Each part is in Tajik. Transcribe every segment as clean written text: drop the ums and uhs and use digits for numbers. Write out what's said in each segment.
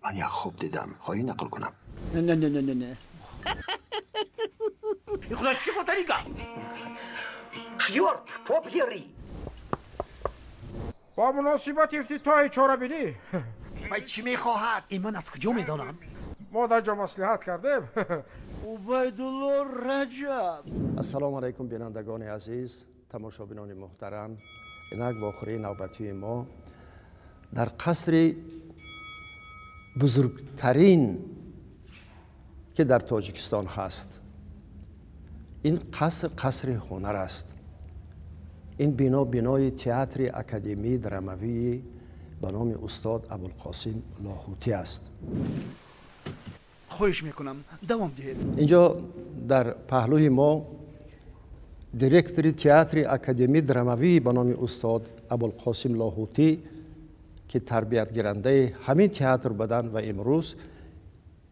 Ман як хоб дидам. Хоҳӣ нақл кунам? Не, не, не, не, не. Худо чӣ гуфтанига? Чёрт побери! Бо муносибати ифтитоҳи чорабинӣ. Вай чӣ мехоҳад? Э, ман аз куҷо медонам? Мо дар ҷо маслиҳат кардем. Убайдулло Раҷаб. Ассалому алайкум, бинандагони азиз, тамошобинони муҳтарам. Инак вохӯрии навбатии мо дар қасри бузургтарин, ки дар Тоҷикистон ҳаст. Ин қаср қасри ҳунар аст. Ин бино бинои театри академии драмавии ба номи устод Абулқосим Лоҳутӣ аст. Хоҳиш мекунам, давом диҳед. Инҷо дар паҳлӯи мо директори театри академии драмавии ба номи устод Абулқосим Лоҳутӣ, ки тарбиятгирандаи ҳамин театр буданд ва имрӯз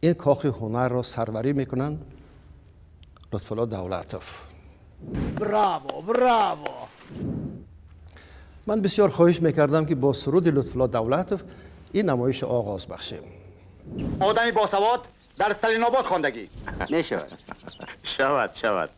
ин кохи ҳунарро сарварӣ мекунанд, Лутфулло Давлатов. Браво, браво! Ман бисёр хоҳиш мекардам, ки бо суруди Лутфулло Давлатов ин намоишро оғоз бахшем. Одами босавод дар Сталинобод хондагӣ. Мешавад. Шавад, шавад.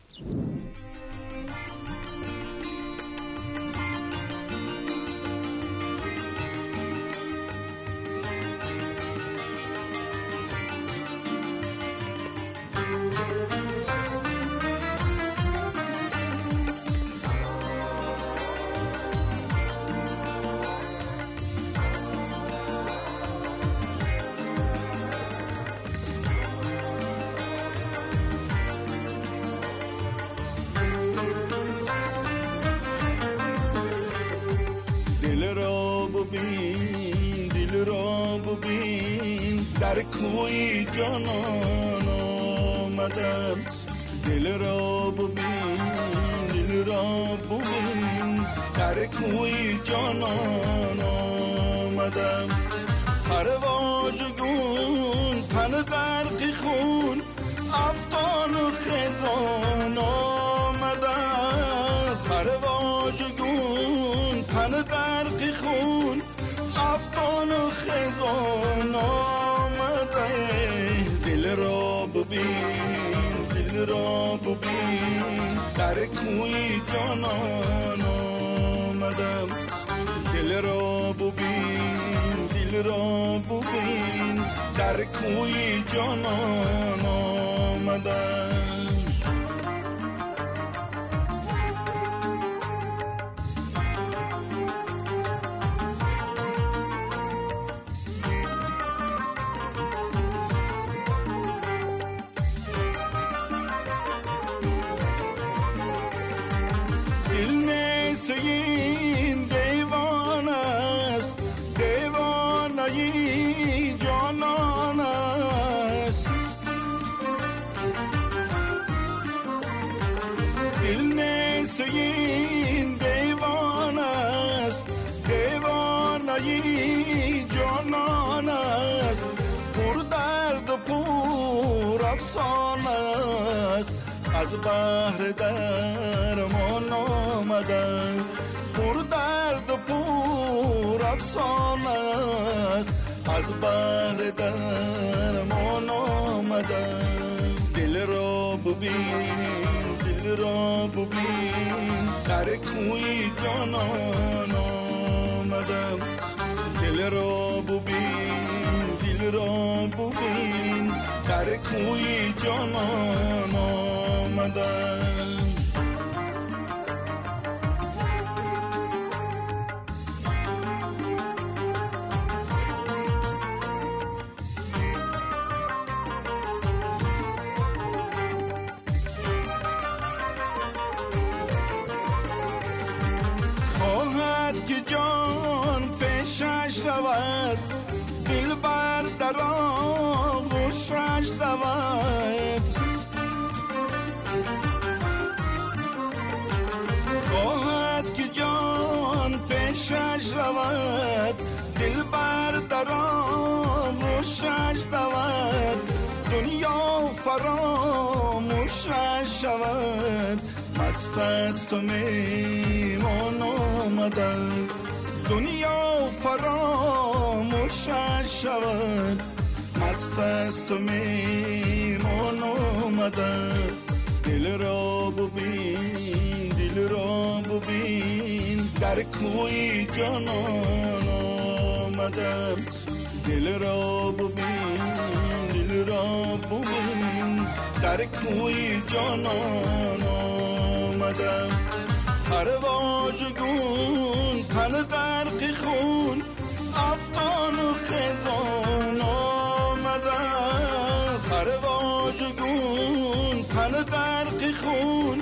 در کوی جانان آمدم، دل را ببین، دل را ببین، در کوی جانان آمدم. سر واژگون تن غرق خون، افتان و خزان آمدم. سر واژگون تن غرق خون، افتان و خزان آمده. دل را ببین، دل را ببین، در کوی جانان آمدم. دل را ببین، دل را ببین، در کوی جانان آمدم. جانان است دل نیست این دیوان است، دیوانه‌ی جانان است. پر درد و پر افسانه است، از بهر درمان آمدم. پر درد و پر افسانه است، از بهر درمان آمدم. دل را ببین، دل را ببین، در کوی جانان آمدم. دل را ببین، دل را ببین، در کوی جانان آمدم. که جان پیشش رود، دل بر در آغوشش دود. خواهد که جان پیشش رود، دل بر در آغوشش دود. دنیا فراموشش شود، مست از تو میمان آمدم. دنیا فراموشش شود، Маст аз ту меҳмон омадам. Дил ро бубин, дил ро бубин, дар кӯи ҷонон омадам. Дил ро бубин, дил ро бубин, дар кӯи ҷонон омадам. Сарвоҷгун, тан ғарқи хун, афтону хезон омадам. Сарвоҷгун, тан ғарқи хун,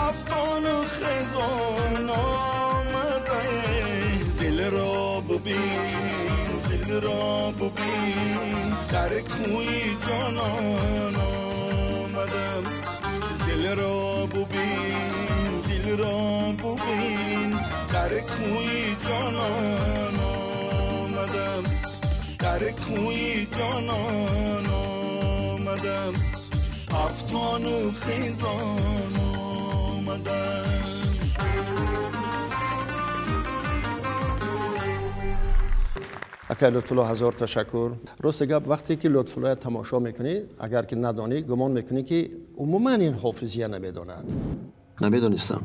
афтону хезон омадам. Дил ро бубин, дил ро бубин, дар кӯи ҷонон омадам. Дил ро бубин, дил ро бубин, дар кӯи ҷонон омадам. Дар кӯи ҷонон омадам, афтону хезон омадам. Акай Лутфулло, ҳазор ташаккур. Рости гап, вақте ки Лутфуллоя тамошо мекунӣ, агар ки надонӣ, гумон мекунӣ ки умуман ин ҳофизия намедонад. Намедонистам.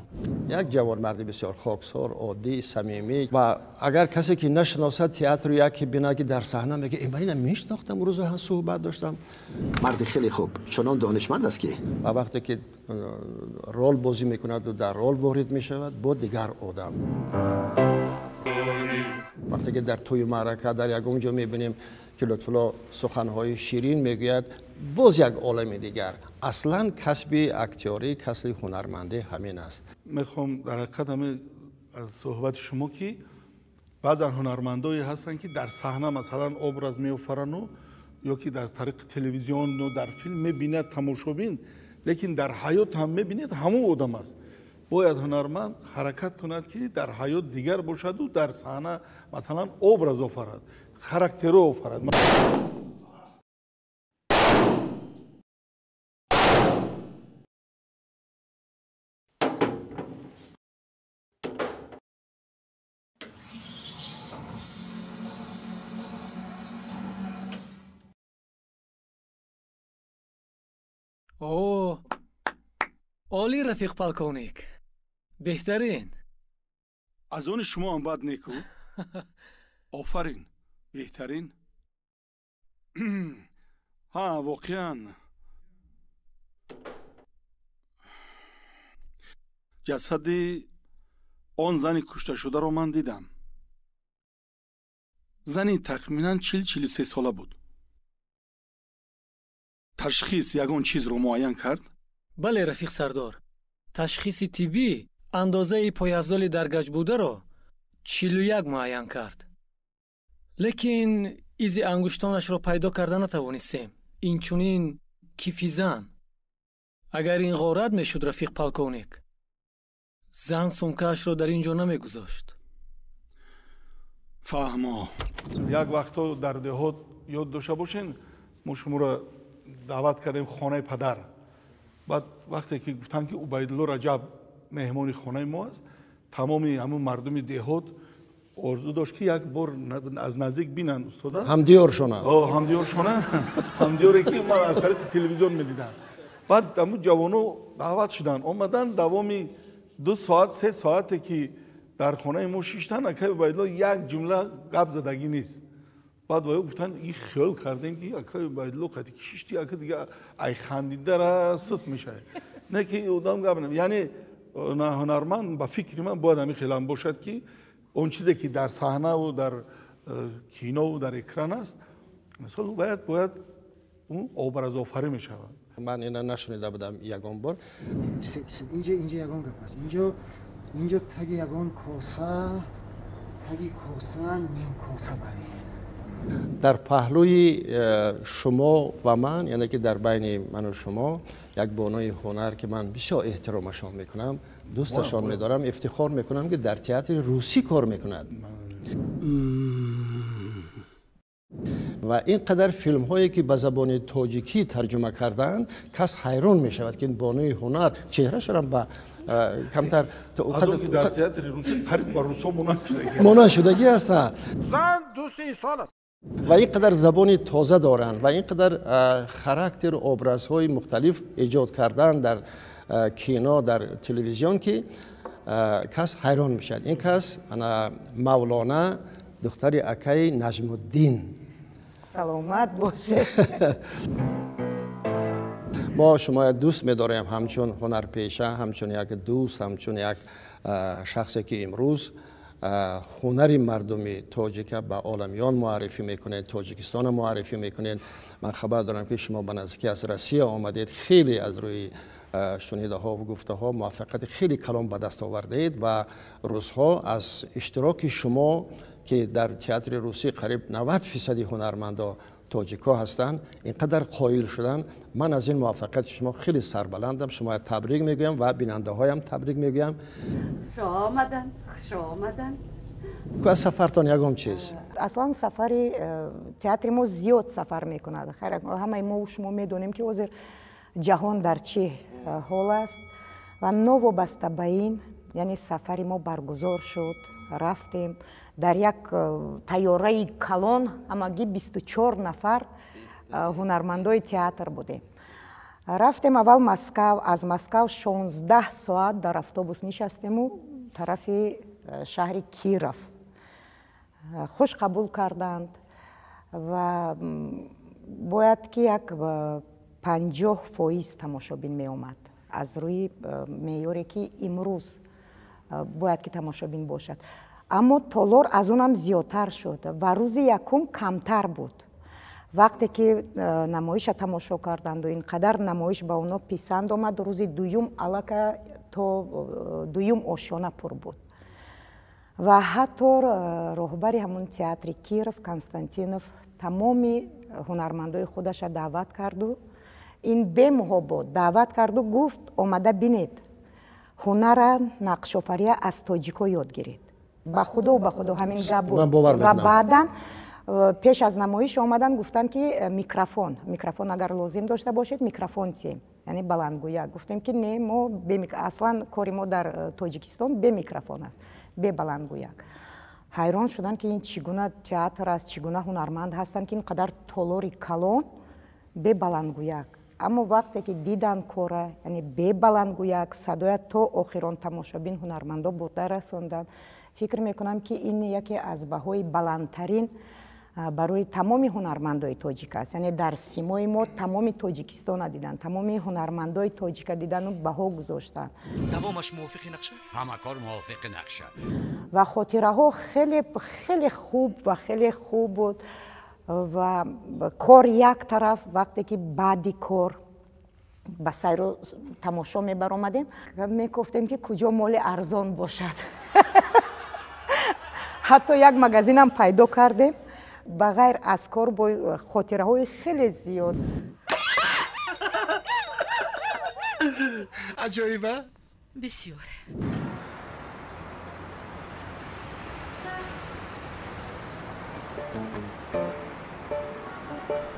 Як ҷавонмарди бисёр хоксор, оддӣ, самимӣ, ва агар касе ки нашиносад театру яке бинад ки дар саҳна мегӯяд, ман ина мешинохтам, рӯзо ҳам суҳбат доштам. Марди хеле хуб, чунон донишманд аст ки. Ва вақте ки рол бозӣ мекунаду дар рол ворид мешавад, бо дигар одам. Вақте ки дар тӯи маърака дар ягон ҷо мебинем ки Лутфулло суханҳои ширин мегӯяд, боз як олами дигар. Аслан касби актёрӣ, касби ҳунармандӣ ҳамин аст. Мехоҳам дар ҳақиқат ҳамин аз суҳбати шумо ки баъзан ҳунармандое ҳастанд ки дар саҳна масалан образ меофарану ё ки дар тариқи телевизиону дар филм мебинад тамошобин, лекин дар ҳаёт ҳам мебинад ҳамон одам аст. Бояд ҳунарманд ҳаракат кунад ки дар ҳаёт дигар бошаду дар саҳна масалан образ офарад, характеро офарад. О, олӣ рафиқ полковник, беҳтарин. Аз они шумо ҳам бад неку. Офарин, беҳтарин. Ҳа, воқеан. Ҷасади он зани кушташударо ман дидам. Зани тахминан 40-43 сола буд. Ташхис ягон чизро муайян кард? Бале, рафиқ сардор. Ташхиси тиббӣ андозаи пойафзоли дар гаҷ бударо 41 муайян кард. Лекин изи ангуштонашро пайдо карда натавонистем. Инчунин кифи зан. Агар ин ғорат мешуд, рафиқ полковник, зан сумкаашро дар ин ҷо намегузошт. Фаҳмо. Як вақтҳо дар деҳот ёд дошта бошен, мо шуморо даъват кардем хонаи падар. Баъд вақте ки гуфтанд ки Убайдулло Раҷаб меҳмони хонаи мо аст, тамоми ҳамун мардуми деҳот орзу дошт ки як бор аз наздик бинанд устода. Ҳамдиёршона. Ҳамдиёршона. Ҳамдиёре ки ман аз тариқи телевизион медидам. Баъд ҳамун ҷавоно даъват шуданд, омаданд, давоми 2 соат 3 соате ки дар хонаи мо шиштанд, акай Убайдулло як ҷумла гап задагӣ нест. Баъд ваё гуфтанд, и хиёл кардем ки акай Убайдулло қати ки шишти, ака дига ай хандидара сус мешавад. Не ки одам гап нам. Яъне ҳунарманд ба фикри ман бояд ҳамин хелам бошад ки он чизе ки дар саҳнаву дар кинову дар экран аст, мисол бояд ӯ образофарӣ мешавад. Ман ина нашунида будам ягон бор. Инҷо ягон гап аст. Инҷо таги ягон коса, таги коса ним коса баре. Дар паҳлӯи шумо ва ман, яъне ки дар байни ману шумо, як бонои ҳунар ки ман бисёр эҳтиромашон мекунам, дӯсташон медорам, ифтихор мекунам ки дар театри русӣ кор мекунад. Ва ин қадар филмҳое ки ба забони тоҷикӣ тарҷума кардаанд, кас ҳайрон мешавад ки ин бонои ҳунар чеҳрашонам ба камтар аз он ки дар театри русӣ қариб ба русо монанд шудагӣ монанд шудагӣ ҳастанд. Зан дӯсти инсон аст. Ва ин қадар забони тоза доранд ва ин қадар характер, образҳои мухталиф эҷод кардан дар кино, дар телевизион, ки кас ҳайрон мешавад. Ин кас ана Мавлона, духтари акаи Наҷмуддин. Саломат бошед. Мо шумоя дӯст медорем ҳамчун ҳунарпеша, ҳамчун як дӯст, ҳамчун як шахсе, ки имрӯз ҳунари мардуми тоҷика ба оламиён муаррифӣ мекунед, Тоҷикистонро муаррифӣ мекунед. Ман хабар дорам, ки шумо ба наздикӣ аз Россия омадед, хеле аз рӯи шунидаҳо ва гуфтаҳо муваффақияти хеле калон ба даст овардаед ва рӯзҳо аз иштироки шумо, ки дар театри русӣ қариб 90% ҳунармандо тоҷикҳо ҳастанд, ин қадар қоил шуданд. Ман аз ин муваффақияти шумо хеле сарбаландам, шумоя табрик мегӯям ва бинандаҳоям табрик мегӯям. Хуш омаданд, хуш омаданд. Аз сафартон ягон чиз? Аслан сафари театри мо зиёд сафар мекунад. Хайр, ҳамаи мо шумо медонем, ки ҳозир ҷаҳон дар чӣ ҳол аст ва новобаста ба ин, яъне сафари мо баргузор шуд, рафтем дар як тайёраи калон, ҳамагӣ 24 нафар ҳунармандои театр будем. Рафтем аввал Москав, аз Москав 16 соат дар автобус нишастему тарафи шаҳри Киров. Хуш қабул карданд ва бояд ки як 50% тамошобин меомад аз рӯи меъёре, ки имрӯз бояд ки тамошобин бошад. Аммо толор аз онам зиёдтар шуд ва рӯзи якум камтар буд. Вақте ки намоиша тамошо карданду ин қадар намоиш ба оно писанд омад, рӯзи дуюм аллака то дуюм ошёна пур буд. Ва ҳатто роҳбари ҳамун театри Киров Константинов тамоми ҳунармандои худаша даъват карду, ин бемуҳобот даъват карду гуфт: омада бинед, ҳунара нақшофария аз тоҷико ёд гиред. Ба худо, ба худо, ҳамин гап буд. Ва баъдан пеш аз намоиш омадан гуфтанд, ки микрофон, микрофон агар лозим дошта бошед, микрофон тием, яъне баландгӯяк. Гуфтем, ки не, мо аслан кори мо дар Тоҷикистон бе микрофон аст, бе баландгӯяк. Ҳайрон шуданд, ки ин чӣ гуна театр аст, чӣ гуна ҳунарманд ҳастанд, ки ин қадар толори калон бе баландгӯяк. Аммо вақте ки диданд кора, яъне бе баландгӯяк, садоя то охирон тамошобин, ҳунармандо бурда расонданд, фикр мекунам, ки ин яке аз баҳои баландтарин барои тамоми ҳунармандои тоҷик аст. Яъне дар симои мо тамоми Тоҷикистона диданд, тамоми ҳунармандои тоҷика дидану баҳо гузоштанд. Давомаш мувофиқи нақша? Ҳама кор мувофиқи нақша. Ва хотираҳо хеле хеле хуб ва хеле хуб буд. Ва кор як тараф, вақте ки баъди кор ба сайру тамошо мебаромадем, мекуфтем, ки куҷо моли арзон бошад. Ҳатто як магазинам пайдо кардем. Ба ғайр аз кор бо хотираҳои хеле зиёд. Аҷоиба? Бисёр.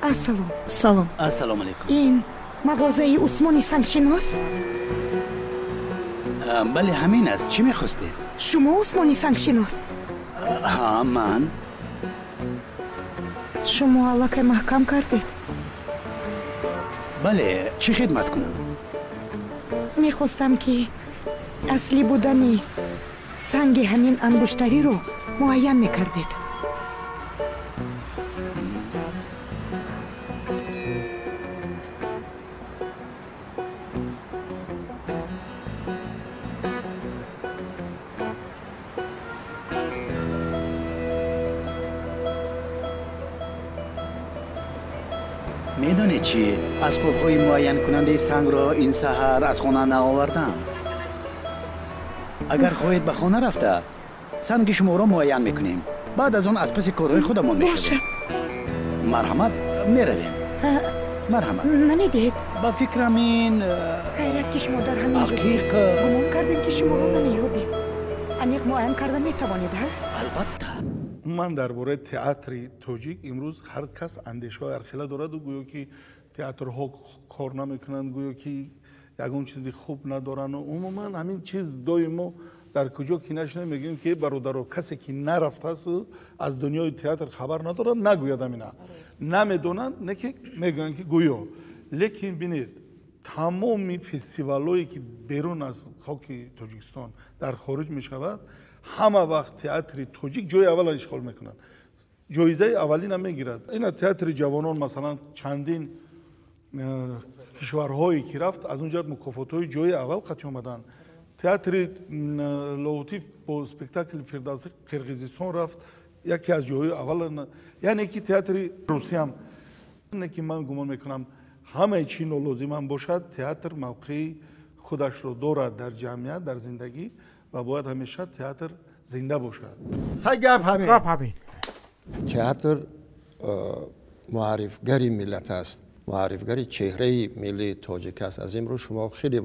Ассалом. Салом. Ассалому алайкум. Ин мағозаи Усмони сангшинос? Бале, ҳамин аст. Чӣ мехостед? Шумо Усмони сангшинос? Ҳа, ман. Шумо аллакай маҳкам кардед? Бале, чӣ хидмат кунам? Мехостам, ки аслӣ будани санги ҳамин ангуштариро муайян мекардед. Медонед чӣ? Асбобҳои муайянкунандаи сангро ин саҳар аз хона наовардам. Агар хоҳед, ба хона рафта санги шуморо муайян мекунем, баъд аз он аз паси корҳои худамон мешавем. Марҳамат, меравем. Марҳамат. Намедиҳед? Ба фикрам, ин Хайрат, ки шумо дар ҳамин ҷо. Ақиқ. Гумон кардем, ки шуморо намеёбем. Аниқ муайян карда метавонед, ҳа? Албатта. Умуман дар бораи театри тоҷик имрӯз ҳар кас андешаҳои ҳархела дораду гӯё ки театрҳо кор намекунанд, гӯё ки ягон чизи хуб надоранд. Умуман ҳамин чиз доимо Дар куҷо ки нашинем, мегӯем ки бародаро, касе ки нарафтааст, аз дунёи театр хабар надорад, нагӯяд амина. Намедонанд, не ки мегӯянд ки гӯё. Лекин бинед, тамоми фестивалҳое ки берун аз хоки Тоҷикистон дар хориҷ мешавад, ҳама вақт театри тоҷик ҷои аввала ишғол мекунад, ҷоизаи аввалина мегирад. Ина театри ҷавонон, масалан, чандин кишварҳое ки рафт, аз он ҷо мукофотҳои ҷои аввал қатъи омаданд. Театри Лоҳутӣ бо спектакли Фирдавсӣ Қирғизистон рафт, яке аз ҷоҳои аввал, яъне ки театри Русиям. Не ки ман гумон мекунам, ҳамаи чӣ нолозимам бошад, театр мавқеи худашро дорад дар ҷамъият, дар зиндагӣ, ва бояд ҳамеша театр зинда бошад. Гап ҳамин, гап ҳамин. Театр муаррифгари миллат аст, муаррифгари чеҳраи миллии тоҷик аст. Аз ин рӯ шумо хеле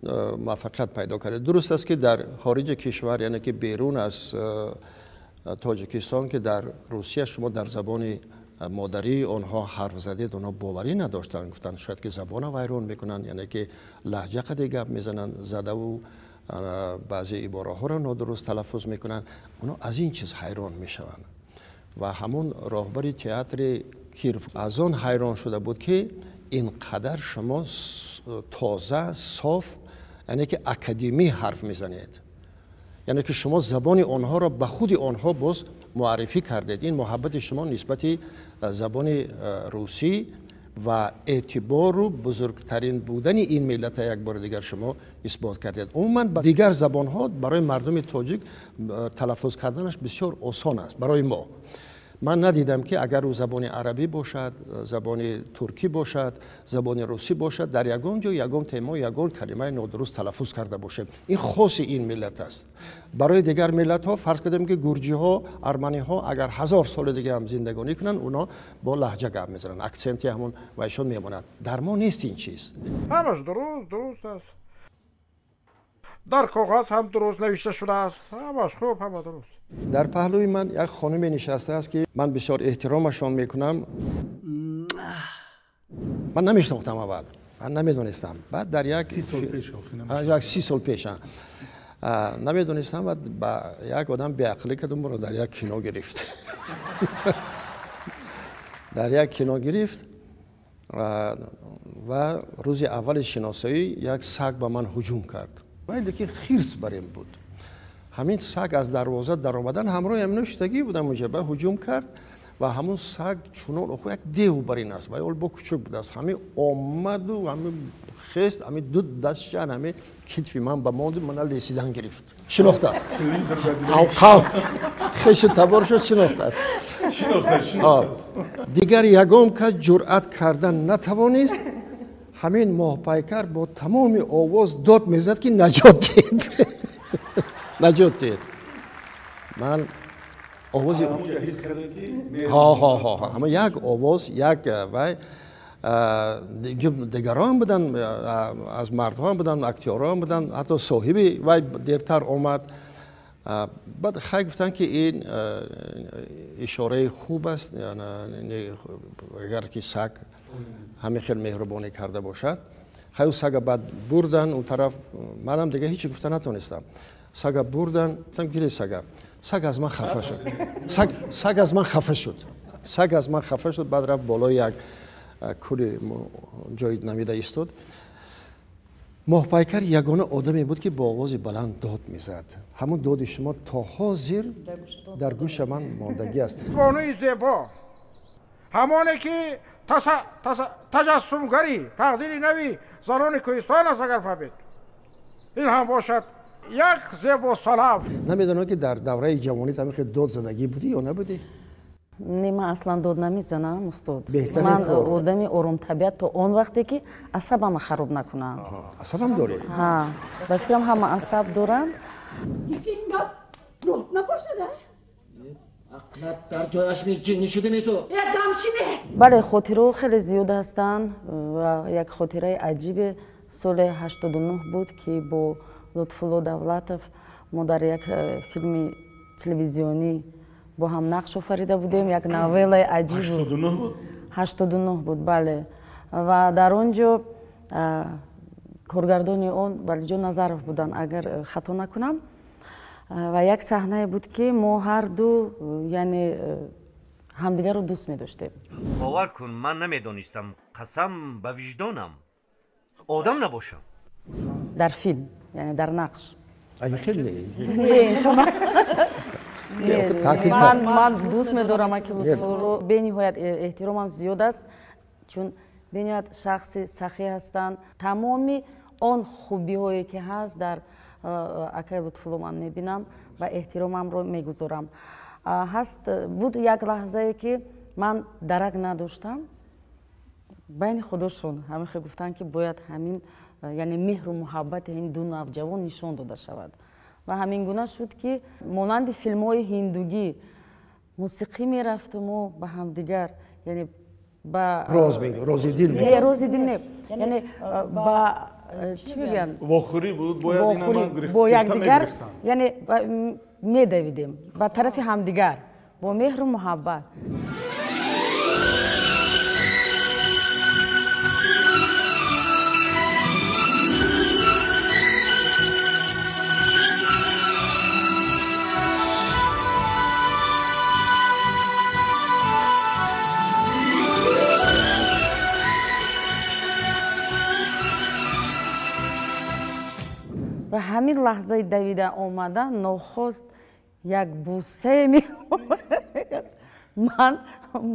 муваффақият пайдо кардед. Дуруст аст ки дар хориҷи кишвар, яъне ки берун аз Тоҷикистон, ки дар Русия шумо дар забони модарии онҳо ҳарф задед, онҳо боварӣ надоштанд, гуфтанд шояд ки забона вайрон мекунанд, яъне ки лаҳҷа қаде гап мезананд, задаву баъзе ибораҳоро нодуруст талаффуз мекунанд. Онҳо аз ин чиз ҳайрон мешаванд. Ва ҳамон роҳбари театри Киров аз он ҳайрон шуда буд, ки ин қадар шумо тоза, соф, яъне ки академӣ ҳарф мезанед, яъне ки шумо забони онҳоро ба худи онҳо боз муаррифӣ кардед. Ин муҳаббати шумо нисбати забони русӣ ва эътибору бузургтарин будани ин миллата як бори дигар шумо исбот кардед. Умуман ба дигар забонҳо барои мардуми тоҷик талаффуз карданаш бисёр осон аст. Барои мо, ман надидам ки агар ӯ забони арабӣ бошад, забони туркӣ бошад, забони русӣ бошад, дар ягон ҷо ягон темо, ягон калимаи нодуруст талаффуз карда бошем. Ин хоси ин миллат аст. Барои дигар миллатҳо, фарз кардем ки гурҷиҳо, арманиҳо, агар 1000 соли дига ҳам зиндагонӣ кунанд, онҳо бо лаҳҷа гап мезананд, аксенти ҳамон вайшон мемонад. Дар мо нест ин чиз. Ҳамаш дуруст, дуруст аст. Дар коғаз ҳам дуруст навишта шудааст. Ҳамаш хуб, ҳама дуруст. Дар паҳлӯи ман як хонуме нишастааст, ки ман бисёр эҳтиромашон мекунам. Ман намешинохтам аввал, ман намедонистам. Баъд дар як 30 сол пеш, як 30 сол пеш намедонистам. Ва ба як одам беақлӣ кардум, маро дар як кино гирифт, дар як кино гирифт. Ва рӯзи аввали шиносоӣ як саг ба ман ҳуҷум кард, лекин хирс бар ин буд. Ҳамин саг аз дарвоза даромадан ҳамроҳи ҳамино шидагӣ будам унҷа, ба ҳуҷум кард. Ва ҳамун саг чунон оху як дев бар ин аст, ва ё бо кучук будааст, ҳамин омаду ҳамин хест, ҳамин ду дастшан ҳамин китфи ман ба монду, мана лесидан гирифт. Шинохтааст, авқав хешу табор шуд, шинохтааст. Дигар ягон кас ҷуръат кардан натавонист. Ҳамин моҳпайкар бо тамоми овоз дод мезад ки наҷот диҳед, наҷот диҳед. Ман овози ҳа, ҳама як овоз, як вай. Дигарон буданд, аз мардҳоам буданд, актёрҳоам буданд, ҳатто соҳиби вай дертар омад. Баъд хай гуфтанд ки ин ишораи хуб аст, агар ки саг ҳамин хел меҳрубонӣ карда бошад. Хай, ӯ сага баъд бурдан он тараф, манам дига ҳеҷ гуфта натонистам. Сага бурдан, гуфтам гире сага. Саг аз ман хафа шуд, саг аз ман хафа шуд, саг аз ман хафа шуд. Баъд рафт болои як кули ҷои намида истод. Моҳпайкар ягона одаме буд, ки бо овози баланд дод мезад. Ҳамон доди шумо то ҳозир дар гӯша ман мондагӣ аст. Бонуи зебо, ҳамоне ки таҷассумгари тақдири нави занони кӯҳистон аст, агар фаҳмед, ин ҳам бошад як зебо салам. Намедонам ки дар давраи ҷавонит ҳамин хел дод задагӣ будӣ ё набудӣ? Не, ман аслан дод намезанам, устод. Беҳтарин Ман кор. одами оромтабиат то он вақте ки асабама хароб накунам. Асабам дорӣ? Ҳа, ба фикрам ҳама асаб доранд. Ин гап рост набошад, а? Ақлат дар ҷояш ҷиннӣ шудими ту? Э, дамчине! Бале, хотираҳо хеле зиёд ҳастанд ва як хотираи аҷибе соли 89 буд, ки бо Лутфулло Давлатов мо дар як филми телевизионӣ бо ҳам нақш офарида будем, як новеллаи аҷиб. 89 буд? 89 буд, бале. Ва дар он ҷо коргардони он Валиҷон Назаров буданд, агар хато накунам. Ва як саҳнае буд, ки мо ҳарду, яъне, ҳамдигарро дӯст медоштем. Бовар кун, ман намедонистам, қасам ба виҷдонам, одам набошам. Дар филм, яъне дар нақш. Хеле. Ман дӯст медорам аки Лутфуллоро, бениҳоят эҳтиромам зиёд аст, чун бениҳоят шахси сахӣ ҳастанд. Тамоми он хубиҳое ки ҳаст дар акаи Лутфулло ман мебинам ва эҳтиромамро мегузорам. Ҳаст буд як лаҳзае, ки ман дарак надоштам, байни худошон ҳамихе гуфтанд, ки бояд ҳамин, яъне меҳру муҳаббати ин ду навҷавон нишон дода шавад. Ва ҳамин гуна шуд, ки монанди филмҳои ҳиндугӣ мусиқӣ мерафту мо ба ҳамдигар, яъне ба рози дил, рози дил не, яъне ба чӣ мегӯянд, вохӯрӣ буд, бояд бо якдигар, яъне медавидем ба тарафи ҳамдигар бо меҳру муҳаббат. Ва ҳамин лаҳзаи давида омада, нохост як бусае меомад.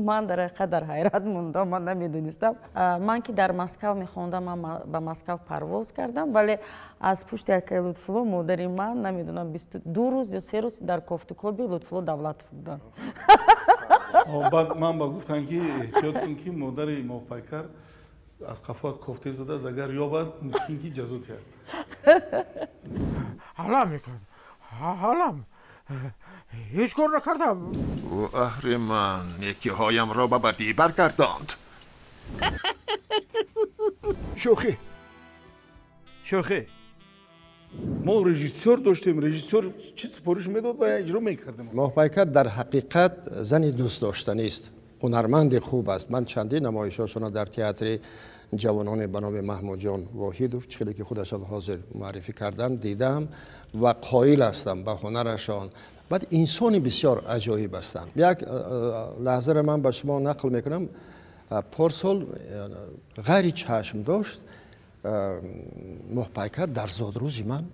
Ман дар ҳақиқат дар ҳайрат мондам, ман намедонистам. Ман ки дар Москав мехондам, ман ба Москав парвоз кардам, вале аз пушти акаи Лутфулло модари ман, намедонам, 22 рӯз ё 3 рӯз дар кофтукоби Лутфулло Давлатов буданд. Баъд ман ба гуфтанд, ки эҳтиёт кун, ки модари Моҳпайкар аз қафоат кофта истодааст, агар ёбад, мумкин ки ҷазо диҳад. Ҳалам мекард, ҳалам, ҳеҷ кор накардам. Ӯ аҳриман некиҳоямро ба бадӣ баргардонд. Шӯхӣ, шӯхӣ. Мо режиссёр доштем, режиссёр чӣ супориш медод ва иҷро мекардем. Моҳпайкар дар ҳақиқат зани дӯстдоштанист, ҳунарманди хуб аст. Ман чандин намоишҳошонро дар театри ҷавононе ба номи Маҳмудҷон Воҳидов, чӣ ки худашон ҳозир муаррифӣ кардам, дидам ва қоил ҳастам ба ҳунарашон. Баъд инсони бисёр аҷоиб ҳастанд. Як лаҳзаро ман ба шумо нақл мекунам. Порсол ғайри чашм дошт, Моҳпайкар дар зодрӯзи ман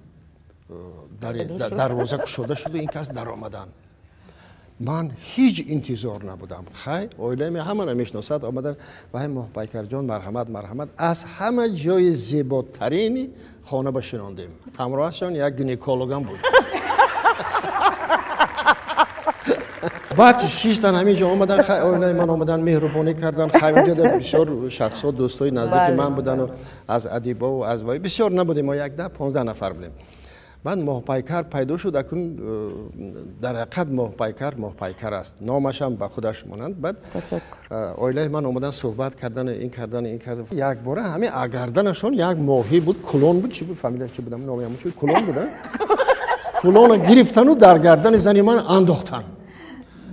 дарвоза кушода шуду ин кас даромаданд. Ман ҳеҷ интизор набудам. Хай, оилаи ҳамаро мешиносад, омадан ва ҳай, Моҳпайкарҷон, марҳамат, марҳамат. Аз ҳама ҷои зеботарини хона ба шинондем. Ҳамроҳашон як гинекологам буд. Баъд шиштан, ҳамин ҷо омадан, хай, оилаи ман омадан, меҳрубонӣ кардан. Хай, онҷо бисёр шахсҳо, дӯстои наздики ман будану аз адибову аз вай бисёр набудем, мо 10-15 нафар будем. Баъд Моҳпайкар пайдо шуд. Акун дар ҳақиқат Моҳпайкар Моҳпайкар аст, номашам ба худаш монанд. Баъд оилаи ман омадан, суҳбат кардан, ин кардан, ин кардан. Якбора ҳамин агарданашон як моҳӣ буд, кулон буд, чӣ буд, фамилия чӣ будам, номи ҳамон чӣ, кулон буд. Кулона гирифтану дар гардани зани ман андохтан.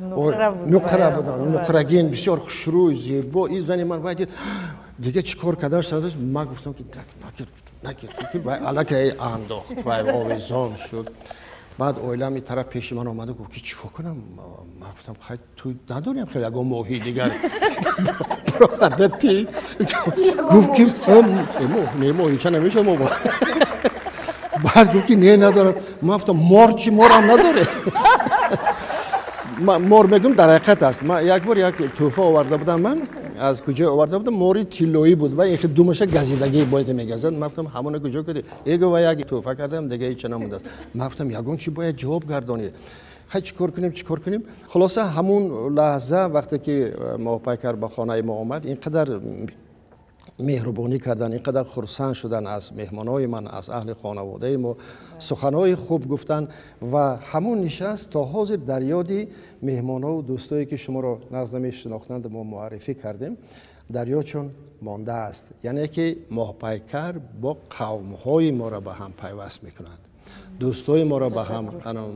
Нуқра будан, нуқрагин, бисёр хушрӯй, зебо. Ин зани ман вай дид, дига чӣ кор кардан шудааст. Ман гуфтам, ки накир, накир, вай аллакай андохт, вай овезон шуд. Баъд оилаам ин тараф пеши ман омада гуфт, ки чӣ кор кунам. Ман гуфтам, хай, ту надорем хеле ягон моҳии дигар ти. Гуфт, ки не, моҳича намешавад мо. Баъд гуфт, ки не, надорам. Ман гуфтам, мор чӣ, морам надоре. Мор мегӯм, дар ҳақиқат аст. Ман як бор як тӯҳфа оварда будам, ман аз куҷо оварда будам, мори тиллоӣ буд ва ин думаша газидагӣ бояд мегазад. Ман гуфтам, ҳамона куҷо кардӣ? Эго, ва як тӯҳфа кардам, дига ҳеҷ намондааст. Ман гуфтам, ягон чӣ бояд ҷавоб гардонӣ. Хай, чӣ кор кунем, чӣ кор кунем? Хулоса, ҳамун лаҳза вақте ки Моҳпайкар ба хонаи мо омад, ин қадар меҳрубонӣ кардан, ин қадар хурсанд шудан аз меҳмонҳои ман, аз аҳли хонаводаи мо, суханҳои хуб гуфтан ва ҳамон нишаст то ҳозир дар ёди меҳмонҳову дӯстое, ки шуморо назд намешинохтанд, мо муаррифӣ кардем, дар ёдшон мондааст. Яъне ки Моҳпайкар бо қавмҳои моро ба ҳам пайваст мекунад, дӯстои моро ба ҳам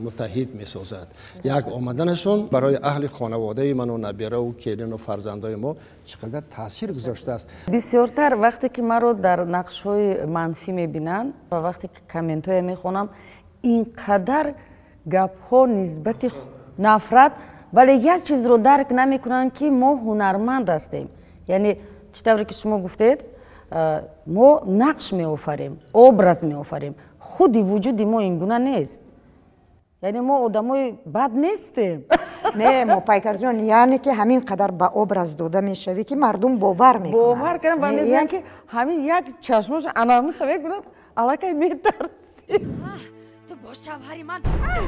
муттаҳид месозад. Як омаданашон барои аҳли хонаводаи ману набераву келину фарзандои мо чӣ қадар таъсир гузоштааст. Бисёртар вақте ки маро дар нақшҳои манфӣ мебинанд ва вақте ки комментҳоя мехонам, ин қадар Гапҳо нисбати нафрат, вале як чизро дарк намекунанд, ки мо ҳунарманд ҳастем. Яъне чӣ тавре ки шумо гуфтед, мо нақш меофарем, образ меофарем. Худи вуҷуди мо ин гуна нест. Яъне мо одамои бад нестем. Не, мо Пайкарҷон, яъне ки ҳамин қадар ба образ дода мешавӣ, ки мардум бовар мекунанд. Бовар кардам ва мегӯянд, ки ҳамин як чашмош анамиха мекунад, аллакай метарсӣ. Ту бо шавҳари ман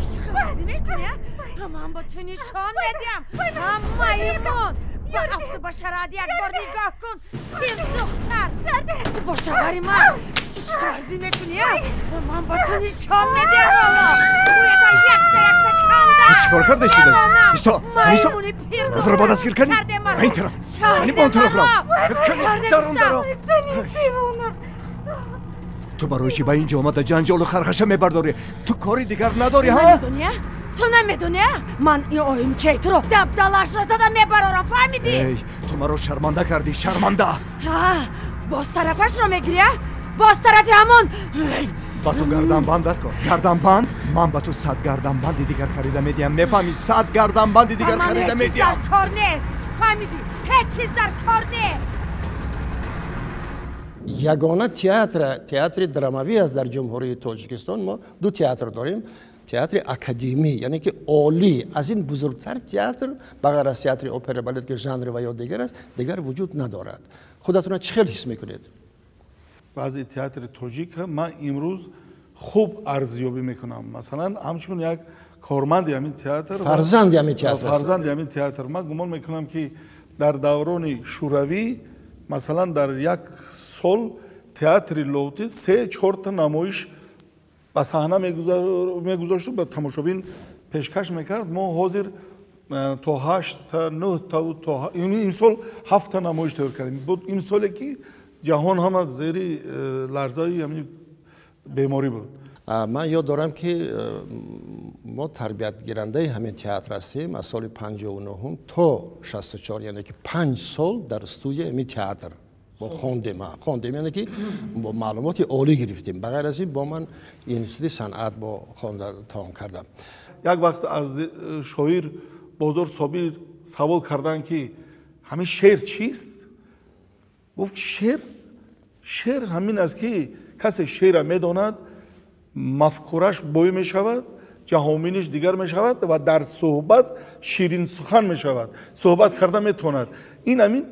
ишқ варзӣ мекунӣ? Ман ба ту нишон медиҳам. Ҳамаимон ба афту ба шарад як бор нигоҳ кун. Пирдухтар, ту бо шавҳари ман ишқ варзӣ мекунӣ? Ман ба ту нишон медиҳам ҳоло. Гӯята якта якта канда. Ту чӣ кор карда истодаӣ? Исто, исто. Туро ба дастгир кардӣ? Ба ин тараф, яъне ба он тараф рав. Даром, даром. Ту барои чӣ ба ин ҷо омада ҷанҷолу хархаша мебардорӣ? Ту кори дигар надорӣ, ҳа? Ту намедонӣ, ман ин оимчаи туро дабдалашро зада мебарорам, фаҳмидӣ? Эй, ту маро шарманда кардӣ, шарманда! Боз тарафашро мегирӣ, боз тарафи ҳамон. Ба ту гарданбанд даркор. Гарданбанд? Ман ба ту 100 гарданбанди дигар харида медиҳам, мефаҳмӣ? 100 гарданбанди дигар харида ҳеҷ чиз медиҳам. дар кор нест, фаҳмидӣ? Ҳеҷ чиз дар кор нест. Ягона театр, театри драмавӣ аст дар Ҷумҳурии Тоҷикистон. Мо ду театр дорем. Театри академӣ, яъне ки олӣ, аз ин бузургтар театр ба ғайр аз театри опера балет, ки жанри ва ё дигар аст, дигар вуҷуд надорад. Худатонро чӣ хел ҳис мекунед? Баъзе театри тоҷик ман имрӯз хуб арзёбӣ мекунам. Масалан, ҳамчун як корманди ҳамин театр, фарзанди ҳамин театр, фарзанди ҳамин театр, ман гумон мекунам, ки дар даврони шӯравӣ, масалан, дар як сол театри Лоҳутӣ 3-4 та намоиш ба саҳна мегузошту ба тамошобин пешкаш мекард. Мо ҳозир то 8 та, 9 та, то имсол 7 та намоиш тайёр кардем. Буд имсоле ки ҷаҳон ҳама зери ларзаи ҳамин беморӣ буд. Ман ёд дорам, ки мо тарбиятгирандаи ҳамин театр ҳастем аз соли 59 то 64, яъне ки 5 сол дар студияи ҳамин театр мо хондем, хондем, яъне ки бо маълумоти олӣ гирифтем. Ба ғайр аз ин бо ман институти санъат бо хонда тамом кардам. Як вақт аз шоир Бозор Собир савол карданд, ки ҳамин шеър чист? Гуфт, ки шеър ҳамин аст, ки касе шеърро медонад, мафкураш бой мешавад, ҷаҳонбиниш дигар мешавад ва дар суҳбат ширинсухан мешавад, суҳбат карда метавонад. Ин ҳамин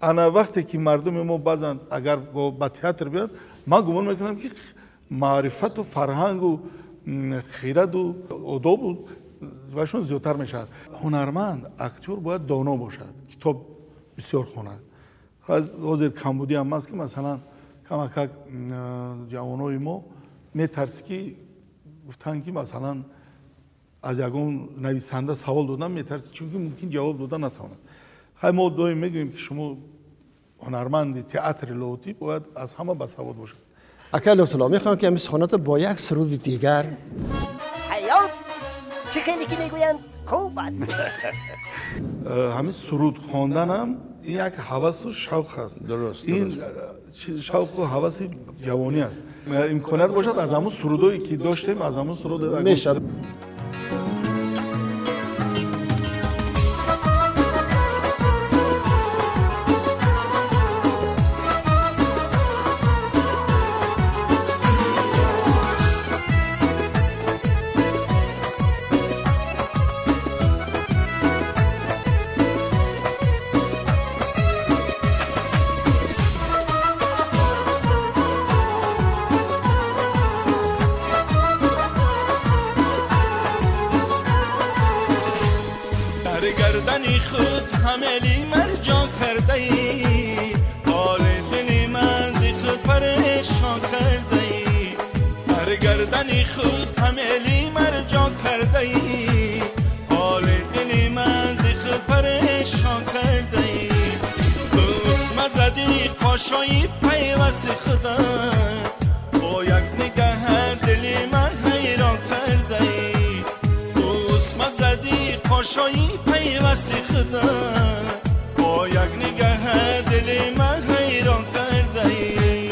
ана вақте ки мардуми мо баъзан агар ба театр биёяд, ман гумон мекунам, ки маърифату фарҳангу хираду одобу вашон зиёдтар мешавад. Ҳунарманд, актёр бояд доно бошад, китоб бисёр хонад. Ҳозир камбудӣ ҳам аст, ки масалан камакак ҷавонои мо метарсӣ, ки гуфтанд, ки масалан аз ягон нависанда савол додан метарсӣ, чунки мумкин ҷавоб дода натавонад. Хай, мо доим мегӯем, ки шумо ҳунарманди театри Лоҳутӣ бояд аз ҳама басавод бошад. Акай Лутфулло, мехоҳам, ки ҳамин суханото бо як суруди дигар. Ҳаёт чӣ хеле ки мегӯянд хуб аст. Ҳамин суруд хонданам ин як ҳавасу шавқ аст. Дуруст. Ин шавқу ҳаваси ҷавонӣ аст. Имконият бошад, аз ҳамун сурудое ки доштем, аз ҳамун суруд мешавад. گردنی خود حملی مرجان کرده ای، حال دل من ز خود پریشان کرده ای. در گردنی خود حملی مرجان کرده ای، حال دل من ز خود پریشان کرده ای. بوس مزدی قاشای پیوست خدا، با یک نگه دل من حیران کرده ای. بوس مزدی قاشای پیوست خدا، با یک نگه دل من حیران کرده ای.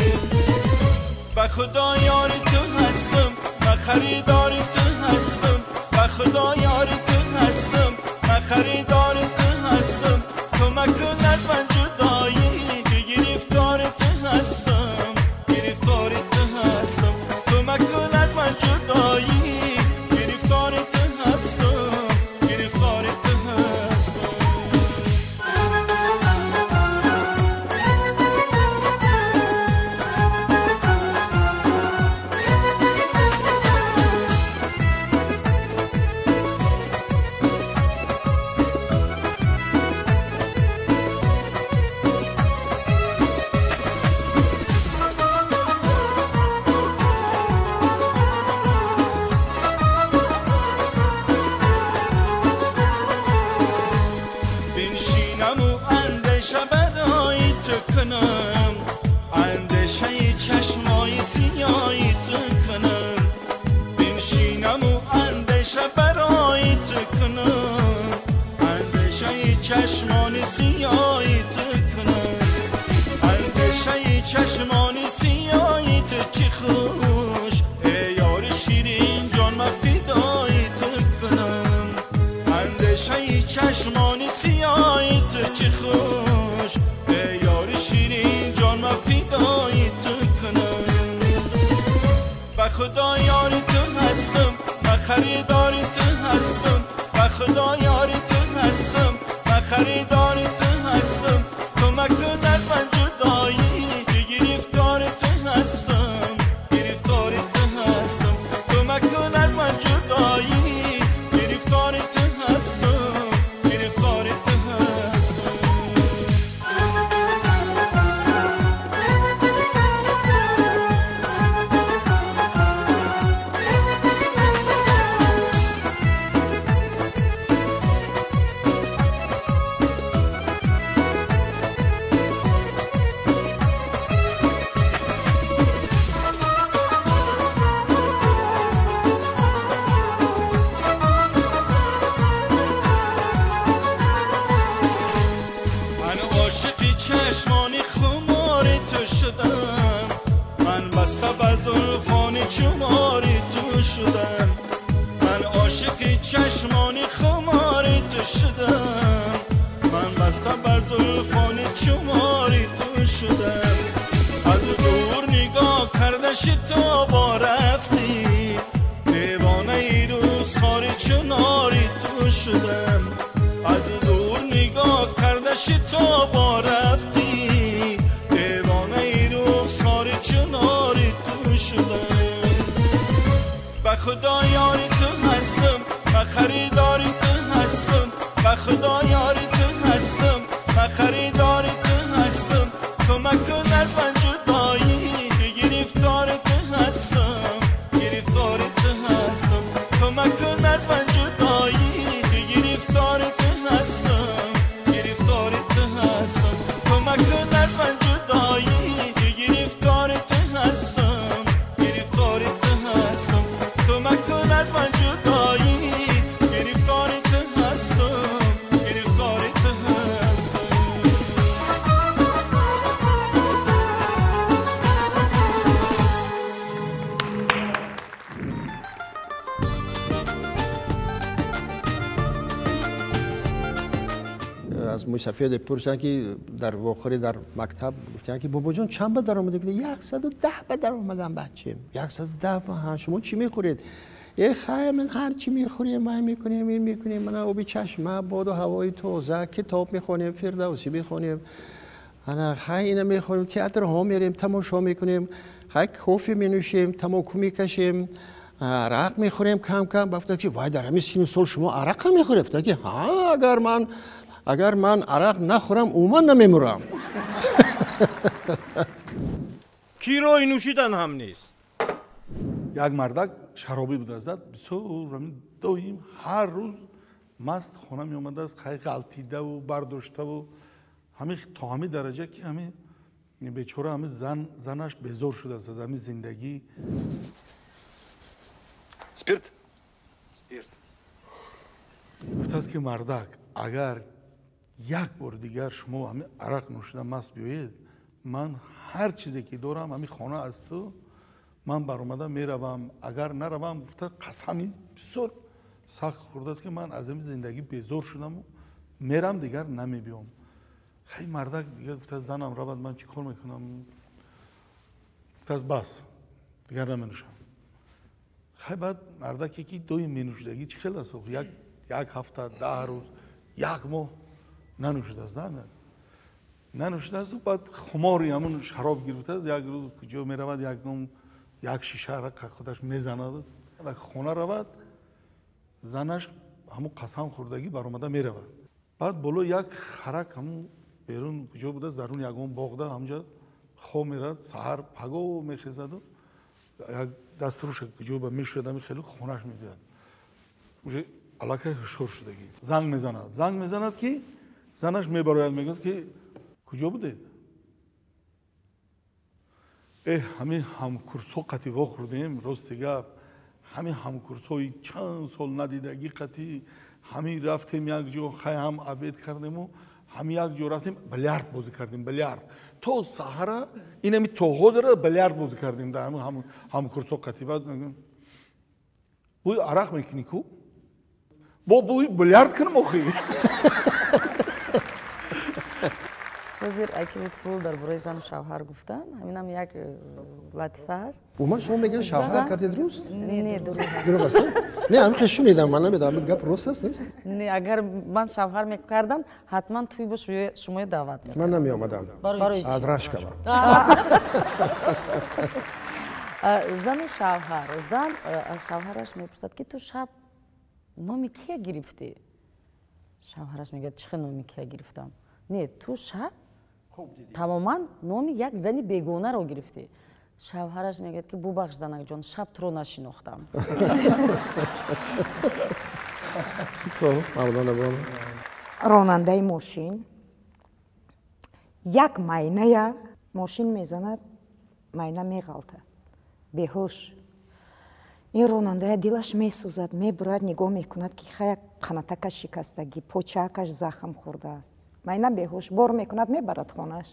به خدا یار تو هستم، من خریدار تو هستم، مکن از من جدایی که گرفتار تو هستم، گرفتار تو هستم. تو مکن از من جدایی، گرفتار تو هستم، گرفتار تو هستم. برای تو کنم، اندیشه چشمای سیاهی تو کنم. بنشینم و اندیشه برای تو کنم، اندیشه چشمان سیاهی تو کنم. اندیشه چشمان سیاهی تو چی خوش، ای یار شیرین جان من فدای تو کنم. اندیشه چشمان سیاهی تو چی خوش، ای یار شیرین جان من فدای تو کنم. به خدا یار تو هستم، من خریدار تو هستم. به خدا یار تو هستم، من خریدار تو هستم. تو مکن از من جدایی که گرفتار تو هستم، گرفتار تو هستم. تو مکن از من جدایی، گرفتار تو هستم، گرفتار تو هستم. چشمان خمار تو شدم، من بسته به زلفان چمار تو شدم. من عاشق چشمان خمار تو شدم، من بسته به زلفان چمار تو شدم. از دور نگاه کردش تو با رفتی، دیوانه ای رو سار چناری تو شدم. از دور نگاه کردش تو با رفتی، دیوانه ای رو سار چناری تو شدم. به خدا یار تو هستم، من خریدار تو هستم. به خدا یار تو هستم، من خریدار تو هستم. تو مکن از من جدایی که گرفتار تو هستم، گرفتار تو هستم. تو مکن از من جدایی که گرفتار تو هستم، گرفتار تو هستم. تو مکن از من جدایی که گرفتار تو هستم، گرفتار تو هستم. تو مکن از من جدایی، گرفتار تو هستم، گرفتار تو هستم. از موسفید پرسیدن که در واخری در مکتب گفتن که بابا جان چند به در آمده؟ 110 به در آمدم بچه. 110 ها شما چی میخورید؟ ای خیر من هر چی میخوریم ما میکنیم این میکنیم، من آب چشمه، باد و هوای تازه، کتاب میخونیم، فردوسی میخونیم، انا خیر اینا میخونیم، تئاتر ها میریم تماشا میکنیم، خیر کافی مینوشیم، تماکو میکشیم، عرق میخوریم کم کم. گفتن که وای در همین سن سال شما عرق هم میخورید؟ گفتن که ها اگر من عرق نخورم عموما نمیمورم. کیروی نوشیدن هم نیست. یک مردک شرابی بود از بسیار доим ҳар рӯз маст хона меомадааст, хай ғалтидаву бардоштаву ҳамин то ҳамин дараҷа ки ҳамин бечора ҳамин занаш безор шудааст аз ҳамин зиндагӣ. Спирт? Спирт. Гуфтааст ки мардак, агар як бор дигар шумо ҳамин арақ нӯшида маст биёед, ман ҳар чизе ки дорам ҳамин хона аз ту ман баромада меравам, агар наравам, гуфта қасами бисёр сахт хӯрдааст ки ман аз ҳамин зиндагӣ безор шудаму мерам, дигар намебиём. Хай, мардак дига гуфтааст, занам равад, ман чӣ кор мекунам? Гуфтааст, бас, дигар наменӯшам. Хай, баъд мардаке ки доим менӯшидагӣ, чӣ хел аст, як ҳафта, 10 рӯз, як моҳ нанӯшидааст, нанӯшидааст. Баъд хумори ҳамун шароб гирифтааст. Як рӯз куҷо меравад, якум як шиша худаш мезанад, хона равад, занаш ҳамун қасам хӯрдагӣ баромада меравад. Баъд боло як харак ҳамун берун куҷо будааст, дарун ягон боғда ҳамҷа хоб меравад. Саҳар паго мехезаду як даструша куҷо ба мешӯяд, ами хеле хонаш мебиёд, уже аллакай ҳушёр шудагӣ. Занг мезанад, занг мезанад, ки занаш мебарояд, мегӯяд ки куҷо будед? Эҳ, ҳамин ҳамкурсҳо қатӣ вохӯрдем, рости гап, ҳамин ҳамкурсҳои чанд сол надидагӣ қатӣ ҳамин рафтем як ҷо, хай ҳам обед кардему ҳамин як ҷо рафтем, билярд бозӣ кардем, билярд то саҳара, инами то ҳозира билярд бозӣ кардем дар ҳамкурсҳо қатӣ. Баъд бӯи арақ мекунӣ ку, бо бӯи билярд кунам охи. Ҳозир аки Лутфулло дар бораи зану шавҳар гуфтанд, ҳаминам як латифа ҳаст. Уман шумо мегӯяд шавҳар кардед рӯз? Не, дурӯғ. Дурӯғ аст? Не, ҳамин хел шунидам, ман намедонам, гап рост аст, нест? Не, агар ман шавҳар мекардам, ҳатман тӯй бо шумоя даъват мекардам. Ман намеомадам. Аз рашкава. Зану шавҳар. Зан аз шавҳараш мепурсад, ки ту шаб номи кия гирифтӣ? Шавҳараш мегӯяд, чӣ хел номи кия гирифтам? Не, ту шаб тамоман номи як зани бегонаро гирифтӣ. Шавҳараш мегӯяд, ки бубахш, занакҷон, шаб туро нашинохтам. Ронандаи мошин як майная мошин мезанад, майна меғалтад, беҳуш. Ин ронандая дилаш месӯзад, мебурад, нигоҳ мекунад, ки хай қанатакаш шикастагӣ, почаакаш захм хӯрдааст. Майна беҳуш, бор мекунад, мебарад хонаш.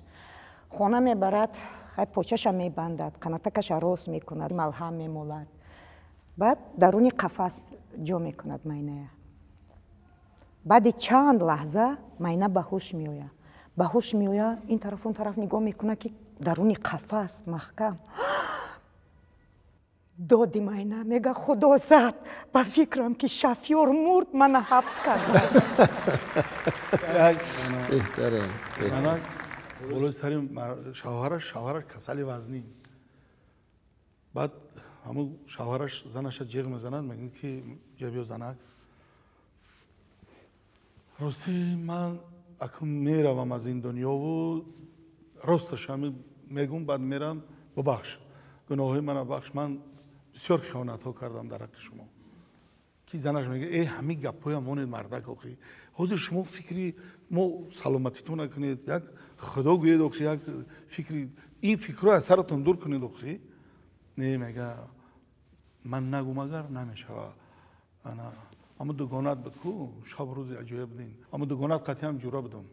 Хона мебарад, хай почаша мебандад, қанатакаша рост мекунад, малҳам мемолад. Баъд даруни қафас ҷо мекунад майная. Баъди чанд лаҳза майна ба ҳуш меояд. Ба ҳуш меояд, ин тараф он тараф нигоҳ мекунад, ки даруни қафас маҳкам. Доди майна мега, худо зад, ба фикрам ки шофёр мурд, мана ҳабс карда. Занак болои сари шавҳараш, шавҳараш касали вазнин. Баъд ҳамун шавҳараш занаша ҷеғ мезанад, мегӯяд ки ҷа биё занак, рости ман акун меравам аз ин дунёву росташ ҳами мегӯм, баъд мерам, бубахш, гуноҳҳои мана бахш, ман бисёр хиёнатҳо кардам дар ҳаққи шумо. Ки занаш мегӯяд, э ҳамин гапҳоям монед мардак, охи ҳозир шумо фикри мо саломатитон накунед, як худо гӯед, охи як фикри ин фикрҳо аз саратон дур кунед охи. Не, мега, ман нагум агар намешава. Ана аммо дугонат буд ку, шаб рӯзи аҷоиб будем, аммо дугонат қатъиам ҷура будам.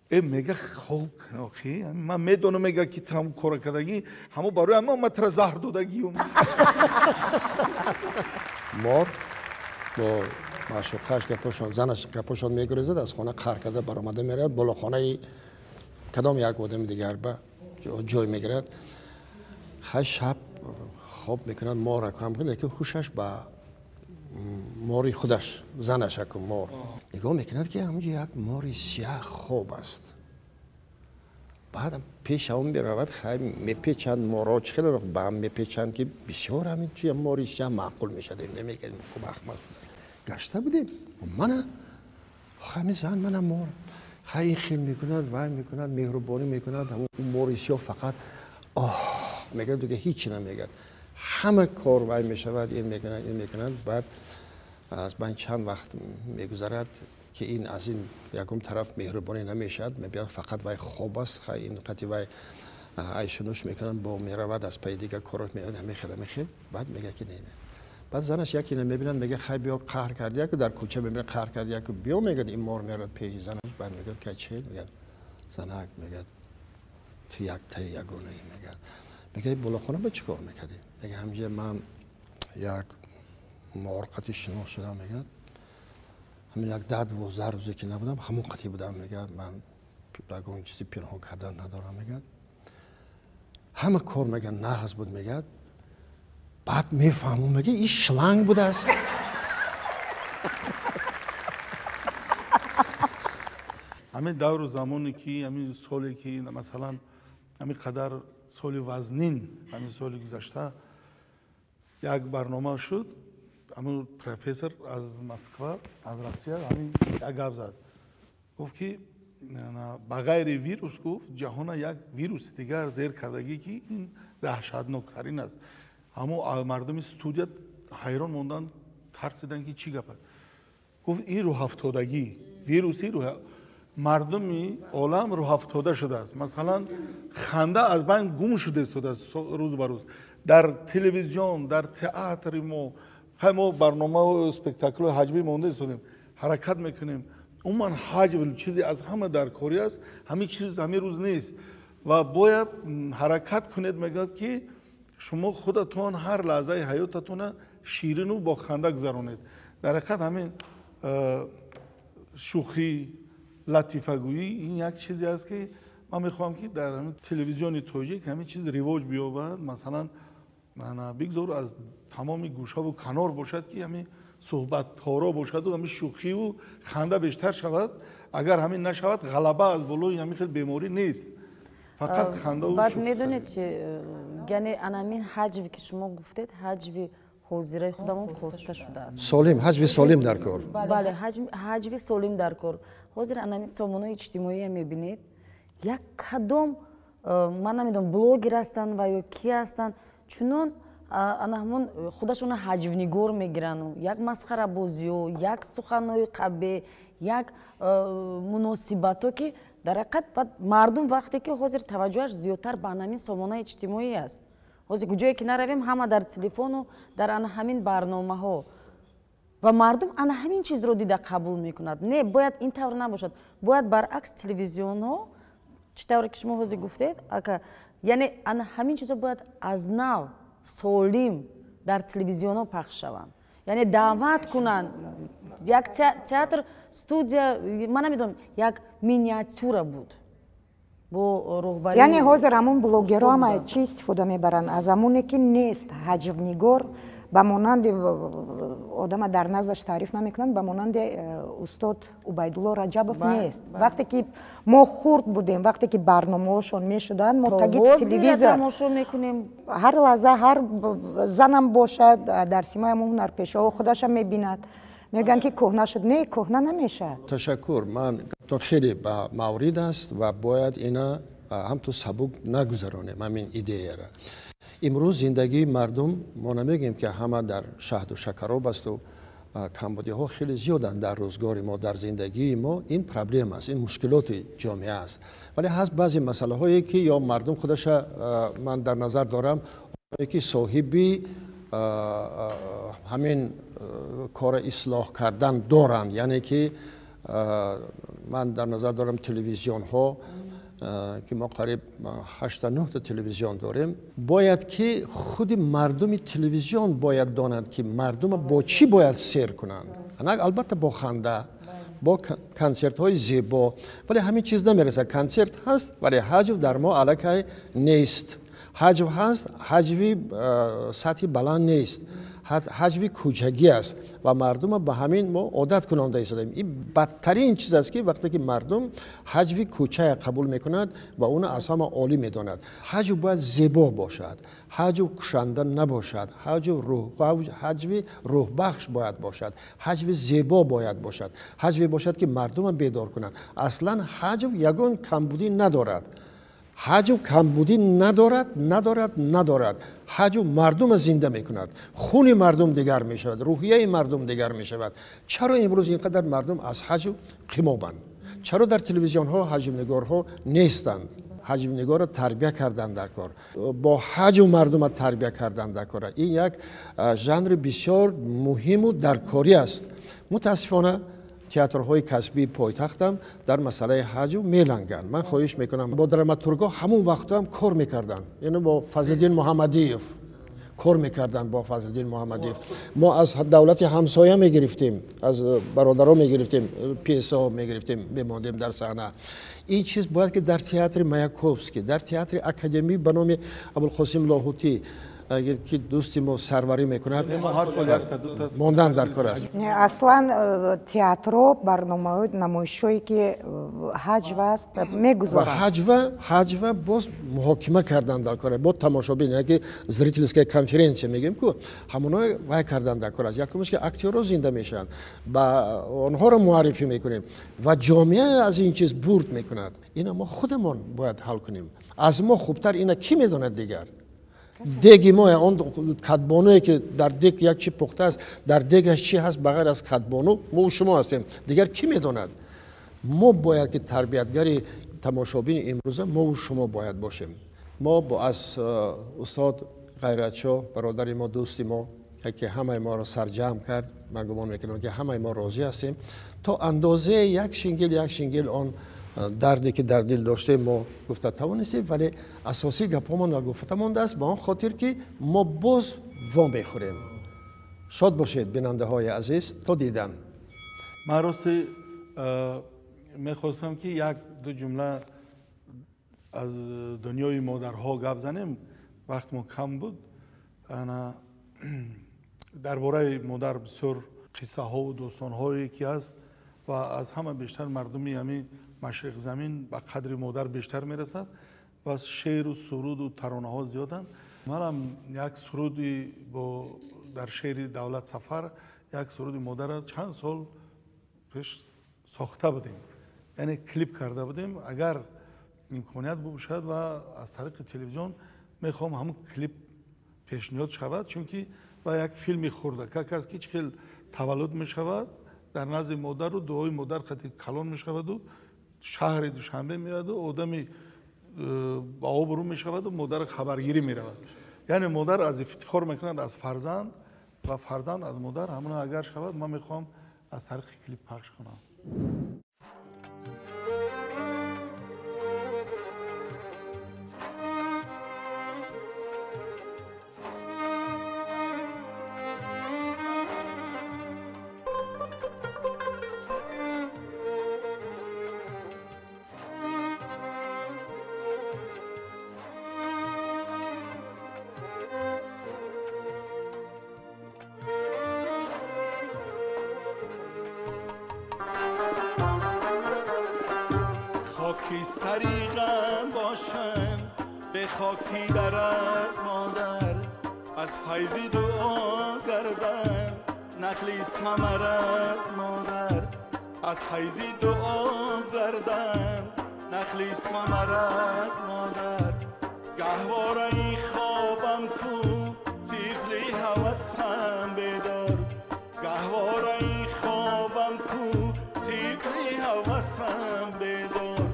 Э мега, хоб охи, ман медонам, мега, ки ту ҳамун кора кардагӣ, ҳамун барои ҳама ман тура заҳр додагиюм. Мор бо маъшуқааш гапошон, занаш гапошон мегурезад, аз хона қаҳр карда баромада меравад, болохонаи кадом як одами дигар ба ҷой мегирад. Хай шаб хоб мекунад, мор акам, лекин ҳушаш ба мори худаш, занаш аку мор. Нигоҳ мекунад, ки ҳамунҷо як мори сиёҳ хоб аст. Баъдам пеш он меравад, хай мепечанд моро, чӣ хеле ба ҳам мепечанд, ки бисёр ҳамин чӣ мори сиёҳ маъқул мешад. Намегӯяд, хуб ахмақ гашта будем, мана ҳамин зан, мана мор. Хай ин хел мекунад, вай мекунад, меҳрубонӣ мекунад, ҳамон мори сиёҳ фақат оҳ мегӯяд, дига ҳеҷ намегӯяд. Ҳама кор вай мешавад, ин мекунад, ин мекунад. Баъд аз байн чанд вақт мегузарад, ки ин аз ин ягон тараф меҳрубонӣ намешавад, мебиёд фақат вай хоб аст. Хай ин қати вай айшунуш мекунад, бо меравад аз пайи дигар корот меояд, ҳамин хел. Баъд мегӯяд ки не. Баъд занаш якино мебинад, мегӯяд хай биё қаҳр карди, яку дар кӯча мебинад қаҳр карди, яку биё, мегӯяд ин мор меравад пеши занаш. Баъд мегӯяд ки чӣ? Мегӯяд занак, мегӯяд ту яктаи ягонаи, мегӯяд. Мегӯяд болохона ба чӣ кор мекардӣ? Мегӯяд ҳамҷа ман як мор қати шинос шудам, мегӯяд ҳамин як 10-12 рӯзе ки набудам, ҳамон қати будам, мегӯяд ман Ягон чизи пинҳон кардан надорам, мегӯяд. Ҳама кор, мегӯяд, нағз буд, мегӯяд. Баъд мефаҳмам, мегӯяд, ин шланг будааст. Ҳамин давру замоне ки ҳамин соле ки масалан ҳамин қадар соли вазнин, ҳамин соли гузашта як барнома шуд. Ҳамин профессор аз Москва, аз Россия ҳамин як гап зад, гуфт ки ба ғайри вирус, гуфт, ҷаҳона як вируси дигар зер кардагӣ ки ин даҳшатноктарин аст. Ҳамо мардуми студия ҳайрон монданд, тарсиданд ки чӣ гап аст. Гуфт ин рӯҳафтодагӣ, вируси мардуми олам рӯҳафтода шудааст. Масалан, ханда аз байн гум шуда истодааст рӯз ба рӯз. Дар телевизион, дар театри мо, хай мо барномао спектаклҳои ҳаҷвӣ монда истодем, ҳаракат мекунем. Умуман ҳаҷв чизе аз ҳама даркорӣ аст, ҳамин чиз ҳамин рӯз нест ва бояд ҳаракат кунед. Мегӯяд ки шумо худатон ҳар лаҳзаи ҳаётатона ширину бо ханда гузаронед. Дар ҳақиқат ҳамин шӯхӣ, латифагӯӣ ин як чизе аст ки ман мехоҳам ки дар телевизиони тоҷик ҳамин чиз ривоҷ биёбад. Масалан, бигзор аз тамоми гӯшаву канор бошад ки ҳамин суҳбатторо бошаду ҳамин шӯхиву ханда бештар шавад. Агар ҳамин нашавад, ғалаба аз болои ҳамин хел беморӣ нест. Фақат хандаву баъд медонед чи, яъне анамин ҳаҷве ки шумо гуфтед, ҳаҷви ҳозираи худамон коста шудааст. Солим, ҳаҷви солим дар кор. Бале, ҳаҷви солим дар кор. Ҳозир анамин сомонаҳои иҷтимоие мебинед, як кадом, ман намедонам, блогер ҳастанд ва ё ки ҳастанд, чунон ана ҳамон худашона ҳаҷвнигор мегирану як масхарабозиё, як суханҳои қабеҳ, як муносибатҳо ки дар ҳақиқат мардум вақте ки ҳозир таваҷҷӯҳаш зиёдтар ба анамин сомонаи иҷтимоӣ аст. Ҳозир куҷое ки наравем, ҳама дар телефону дар ана ҳамин барномаҳо ва мардум ана ҳамин чизро дида қабул мекунад. Не, бояд ин тавр набошад. Бояд баръакс телевизионҳо, чӣ тавре ки шумо ҳозир гуфтед, ака, яъне ана ҳамин чизҳо бояд аз нав солим дар телевизионҳо пахш шаванд. Яъне даъват кунанд як театр, студия, ман намедонам, як миниатюра буд бо роҳбарӣ. Яъне ҳозир ҳамон блогерҳо ҳама чӣ истифода мебаранд? Аз ҳамоне ки нест ҳаҷвнигор, ба монанди одама дар наздаш таъриф намекунанд, ба монанди устод Убайдулло Раҷабов нест. Вақте ки мо хурд будем, вақте ки барномаҳошон мешуданд, мо таги телевизор тамошо мекунем. Ҳар лаҳза ҳар занам бошад, дар симои ҳамон ҳунарпешаҳо худашам мебинад. Мегӯянд ки кӯҳна шуд. Не, кӯҳна намешавад. Ташаккур. Ман гаптон хеле ба маврид аст ва бояд ина ҳамту сабук нагузаронем ҳамин идеяра. Имрӯз зиндагии мардум, мо намегӯем ки ҳама дар шаҳду шакароб асту камбудиҳо хеле зиёданд дар рӯзгори мо, дар зиндагии мо. Ин проблема аст, ин мушкилоти ҷомеа аст. Вале ҳаст баъзе масъалаҳое ки ё мардум худаша, ман дар назар дорам, ки соҳиби ҳамин кора ислоҳ кардан доранд. Яъне ки ман дар назар дорам телевизионҳо, ки мо қариб 8-9 та телевизион дорем, бояд ки худи мардуми телевизион бояд донанд ки мардума бо чӣ бояд сер кунанд. Албатта бо ханда, бо консертҳои зебо, вале ҳамин чиз намерасад. Консерт ҳаст, вале ҳаҷв дар мо аллакай нест. Ҳаҷв ҳаст, ҳаҷви сатҳи баланд нест, ҳаҷви кӯчагӣ аст ва мардума ба ҳамин мо одат кунонда истодаем. Ин бадтарин чиз аст ки вақте ки мардум ҳаҷви кӯчая қабул мекунад ва уна аз ҳама олӣ медонад. Ҳаҷв бояд зебо бошад, ҳаҷв кушанда набошад, ҳаҷви рӯҳбахш бояд бошад, ҳаҷви зебо бояд бошад, ҳаҷве бошад ки мардума бедор кунад. Аслан ҳаҷв ягон камбудӣ надорад. Ҳаҷв камбудӣ надорад, надорад, надорад. Ҳаҷв мардума зинда мекунад, хуни мардум дигар мешавад, рӯҳияи мардум дигар мешавад. Чаро имрӯз ин қадар мардум аз ҳаҷв қимобанд? Чаро дар телевизионҳо ҳаҷвнигорҳо нестанд? Ҳаҷвнигорро тарбия кардан дар кор, бо ҳаҷв мардума тарбия кардан дар кор. Ин як жанри бисёр муҳиму даркорӣ аст. Мутаассифона театрҳои касбии пойтахтам дар масъалаи ҳаҷв меланганд. Ман хоҳиш мекунам, бо драматургҳо ҳамон вақтҳо ҳам кор мекарданд, яъне бо Фазлиддин Муҳаммадиев Кор мекарданд бо Фазлиддин Муҳаммадиев. Мо аз давлати ҳамсоя мегирифтем, аз бародаро мегирифтем, пьесаҳо мегирифтем, мемондем дар саҳна. Ин чиз бояд ки дар театри Маяковский, дар театри академӣ ба номи Абулқосим Лоҳутӣ, ки дӯсти мо сарварӣ мекунад, мондан дар кор аст. Аслан театро барномаҳои намоишҳое ки ҳаҷв аст мегузоранд. Ҳаҷва боз муҳокима кардан дар кор аст бо тамошобин, яъне ки зрительская конференция мегӯем ку, ҳамоно вай кардан дар кор аст. Якумаш ки актёрро зинда мешаванд, ба онҳоро муаррифӣ мекунем ва ҷомеа аз ин чиз бурд мекунад. Ина мо худамон бояд ҳал кунем. Аз мо хубтар ина кӣ медонад дигар? Деги мо, он кадбонуе ки дар дег як чи пухта аст, дар дегаш чи ҳаст ба ғайр аз кадбону, мо шумо ҳастем, дигар кӣ медонад? Мо бояд ки тарбиятгари тамошобини имрӯза мову шумо бояд бошем. Мо бо аз устод Ғайратшоҳ, бародари мо, дӯсти мо, яке ҳамаи моро сарҷамъ кард, ман гумон мекунам ки ҳамаи мо розӣ ҳастем. То андозаи як шингил он дарде ки дар дил доштем мо гуфта тавонистем, вале асосии гапҳомон нагуфта мондааст ба он хотир ки мо боз во мехӯрем. Шод бошед, бинандаҳои азиз, то дидан. Ман рости мехостам ки як ду ҷумла аз дунёи модарҳо гап занем, вақт мо кам буд. Дар бораи модар бисёр қиссаҳову достонҳое ки ҳаст ва аз ҳама бештар мардуми ҳамин машриқзамин ба қадри модар бештар мерасад ва шеъру суруду таронаҳо зиёданд. Манам як суруди бо дар шеъри Давлат Сафар як суруди модарро чанд сол пеш сохта будем, яъне клип карда будем. Агар имконият бошад ва аз тариқи телевизион мехоҳам ҳамун клип пешниҳод шавад, чунки ва як филми хурдакак аст ки чӣ хел таваллуд мешавад дар назди модару дуои модар қати калон мешаваду шаҳри Душанбе меояду одами ба обрӯ мешаваду модар хабаргирӣ меравад. Яъне модар аз ифтихор мекунад аз фарзанд ва фарзанд аз модар. Ҳамона агар шавад ман мехоҳам аз тариқи клип пахш кунам. خاکستری باشم به خاکی درد مادر، از فیضی دعا گردم نخلی ثمرت مادر، از فیضی دعا گردم نخلی ثمرت مادر. گهواره خوابم کو طفلی هوسم بیدار، گهواره خوابم کو طفلی هوسم بیدار.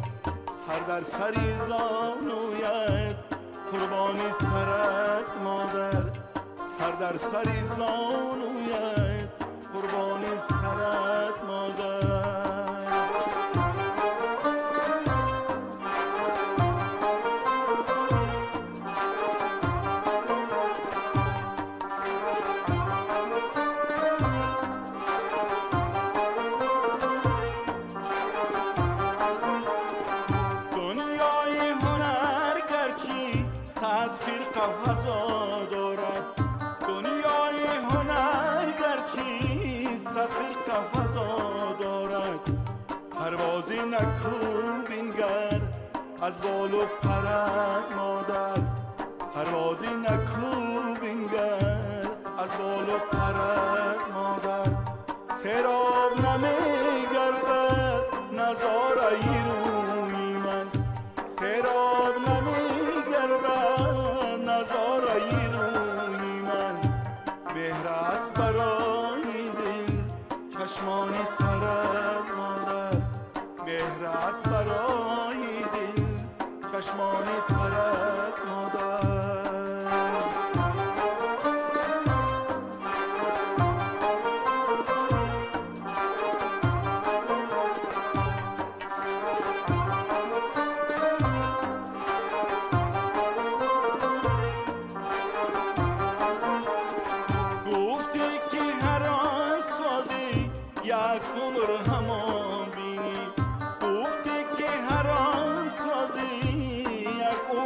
سر در سری زانویت قربانی سرت مادر، سر در سری زانویت قربانی سرت مادر. نکو بینگر از بال و پرت مادر، پروازی نکو بینگر از بال و پرت مادر. سراب نمیگردد نظاره روی من، سراب نمیگردد نظاره روی من. مهر است برای دل چشمانی ترت مادر، مهر است برای دل چشمانی ترت مادر.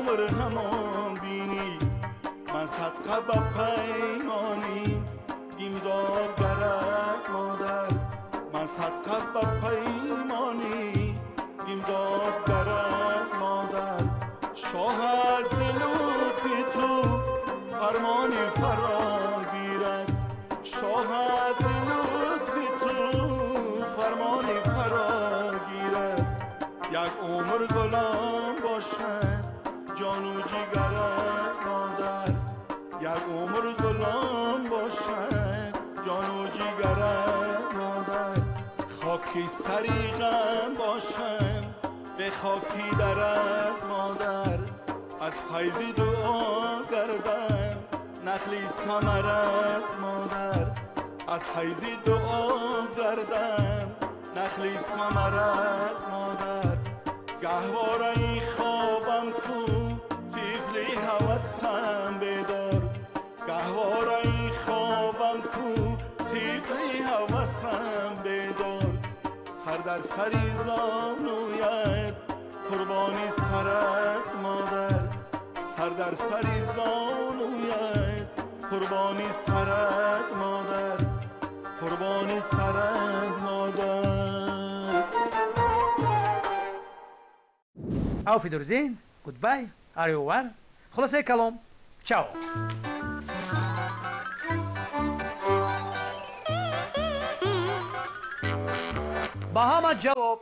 عمر همان بینی من صدقه به پیمانی امداد گرد مادر من صدقه به پیمانی امداد گرد مادر شاه از لطف تو فرمانی فرا گیرد شاه از لطف تو فرمانی فرا گیرد یک عمر غلام باشد جان و جگرت مادر یک عمر غلام باشد جان و جگرت مادر خاکستری غم باشم به خاکی درت مادر از فیض دعا گردم نخلی ثمرت مادر از فیض دعا گردم نخلی ثمرت مادر گهواره خوابم کو طفلی هوسم بیدار گهواره خوابم کو طفلی هوسم بیدار سر در سری زانویت قربانی سرت مادر سر در سری زانویت قربانی سرت مادر قربانی سرت مادر. Auf Wiedersehen, goodbye, au revoir. خلاصه کلام، چاو. با همه جواب.